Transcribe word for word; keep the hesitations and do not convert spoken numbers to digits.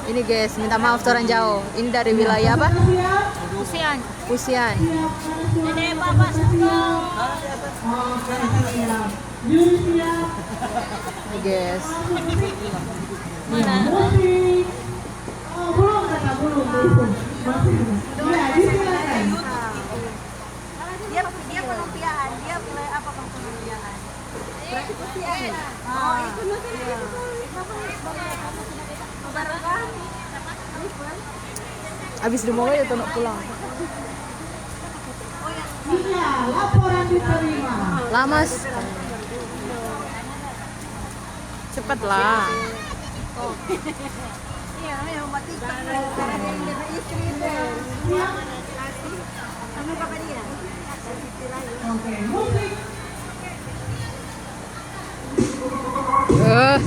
Ini guys, minta maaf torang jauh. Ini dari wilayah apa? Kasihan. Pusian. Dede, Bapak, Sugong. Ini guys. Mana? Dia dia penampiahan, dia pilih apa penampiahan? Berarti pasti ada. Oh, itu nanti. Barang kami. Abis di mall aja tuh nak pulang. Iya, laporan diterima. Lamas. Cepet lah. Iya, namanya umat TikTok, ada yang jadi istri itu. Sama apa dia? Oke, musik. Eh.